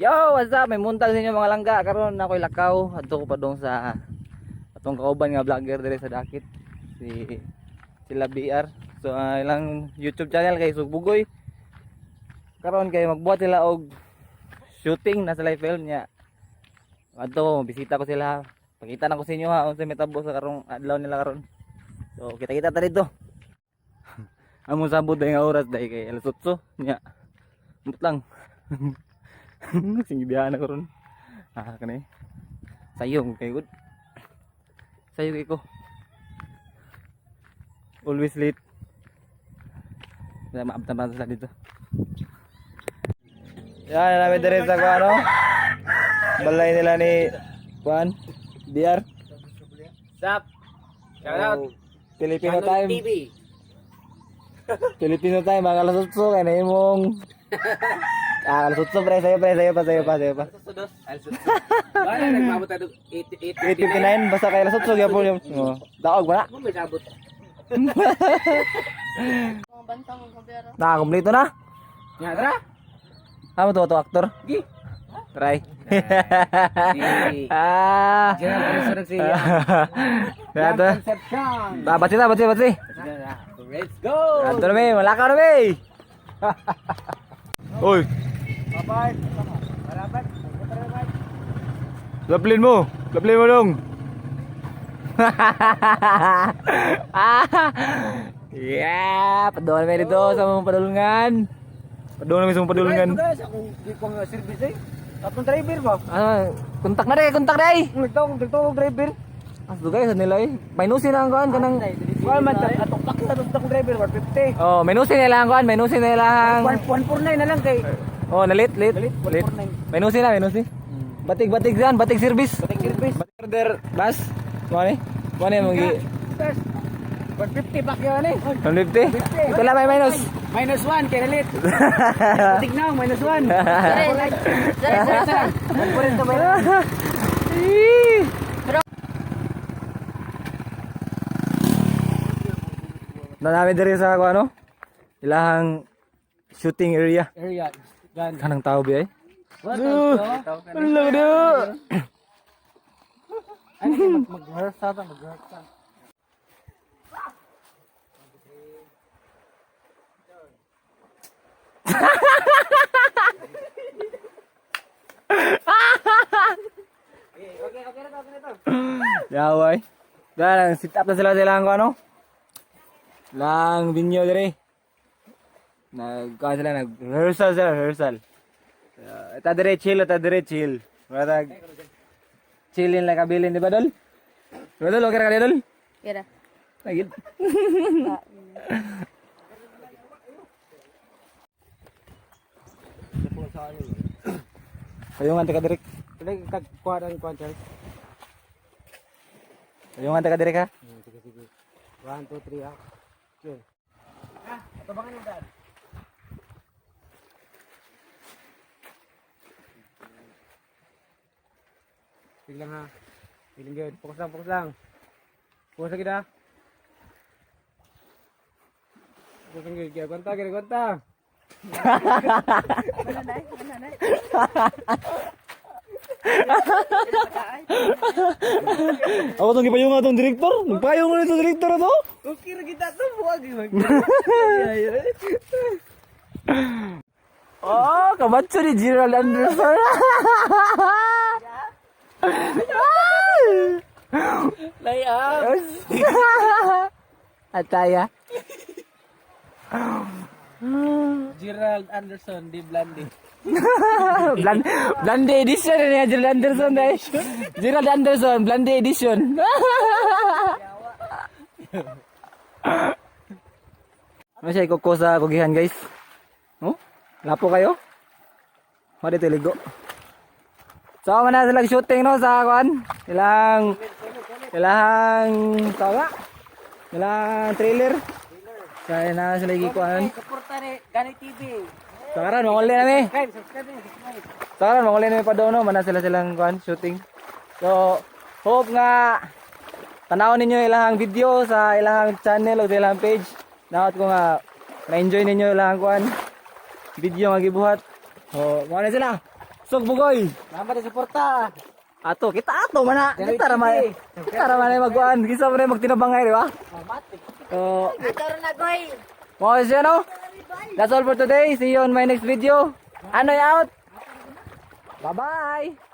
Yo, what's up? May muntag sa inyo, mga langga. Karon na ako'y lakaw. Adto ko pa dong sa atong kauban nga vlogger dire sa Dakit. Si sila BR. So ilang YouTube channel kay Sugbugoy. Karon kay magbuhat sila og shooting na sila film niya. Adto ko, bisita ko sila. Pakita na ko sa inyo ha unsa may tabo sa karong adlaw nila karon. So kita-kita ta dito. Among sabot dahil nga oras dahil kay alas 8 niya. Ambot lang. Sige, biyahan ako ron. Ah, kani. Sayo kay good. Sayo kay ko. Always late. Kaya maabtan pa sila dito. Yan, namin dire sa kuano. Balay nila ni Juan DR. Sup? Shout out. Oh, Filipino time. TV. Filipino time, mga alas 8 kay na imong. Ah, alas 8 pre, sayo pre, sayo pa, sayo pa, sayo pa. Sudos. Wala nagmabot tayo 8 8:59 basta kay alas 8 gyapon yung. Oh, daog ba na? Mo may sabot. Mga bantang mga kabera. Na, kumpleto na. Nga tara. Amo to to actor. Gi. Try. Si Ah. Gerald Anderson nagsi. Ya to. Concepcion. Ba, batsi ta, batsi, batsi. Let's go. Ato na mi, malakaw na mi. Oy, Bye. Barabat. laplin mo. Laplin mo dong. Ah. Yeah, padoon na mi dito sa mga padulungan. Padoon na mi sa mga padulungan. Guys, akong di ko nga service eh. Atong driver ba? Ah, kontak na dai, kontak dai. Nagtawag, nagtawag driver. As dugay sa nila eh. Minusin lang kuan kanang. Wala man atong pakita atong driver 150. Oh, minusin na lang kuan, minusin na lang. 149 na lang kay. Oh, nalit, lit. Nalit, Lit. 149. Minusin na, minusin. Batig, batig yan, batig service. Batik service. Order bus. Mo ni? Mo ni mong gi 150 pa kaya ni. 150. Ito lang may minus. Minus 1 kay nalit. Batik na, minus 1. Sorry, sorry, sorry. 140 ba yan? Na namin diri sa ako ano? Ilahang shooting area. Area. Gan. Kanang tao bi ay. What? Ano do? Ano mag-rehearse ta, mag-rehearse ta. Yaway. Dahil sit up na sila sa ilang ano? Lang binyo diri. Nag kuan sila, nag rehearsal sila, rehearsal. Ta dire chill, ta dire chill. Matag chillin like kabilin, di ba dol? Di ba dol, okay ra ka dol? Kira. Lagi. Payungan ta ka direk. Kaya kag kuha ng kuha, Charles. Payungan ta ka direk ha. Sige, sige. 1, 2, 3, ah. Yun. Ah, atabangan yung daan. Sige lang ha. Feeling good. Focus lang, focus lang. Focus lang kita. Focus lang good. Kaya kwenta, kaya kwenta. Wala na, wala na. Ako tong gipayungan tong direktor. Nagpayong na itong direktor to. Okay ra kita to, buwag. Oh, kabatso ni Gerald Anderson. Lay up. Ataya. Gerald Anderson, di Blandi. Bland, Blande edition na niya, Gerald Anderson dahil. Gerald Anderson, Blande edition. Ano siya ikuko sa kugihan, guys? Oh? Lapo kayo? Mari ligo. So, man na sila shooting no sa kuan. Ilang ilang tawa. Ilang trailer. Kaya na sila gikuan. Suporta ni Gani TV. So karon manguli na mi. Subscribe, subscribe, subscribe. So karon manguli na mi pa doon no, mana sila silang kuan shooting. So hope nga tanawon ninyo ilahang video sa ilahang channel o sa ilahang page. Naot ko nga na-enjoy ninyo ilahang kuan video nga gibuhat. So mao na sila. Sugbugoy. Salamat sa suporta. Ato, kita ato man na. Kita ra man. Kita ra man ay magkuan. Kinsa man ay magtinabangay, di ba? So, Ato ron na goy. mao siya, no? That's all for today. See you on my next video. Anoy out. Bye-bye.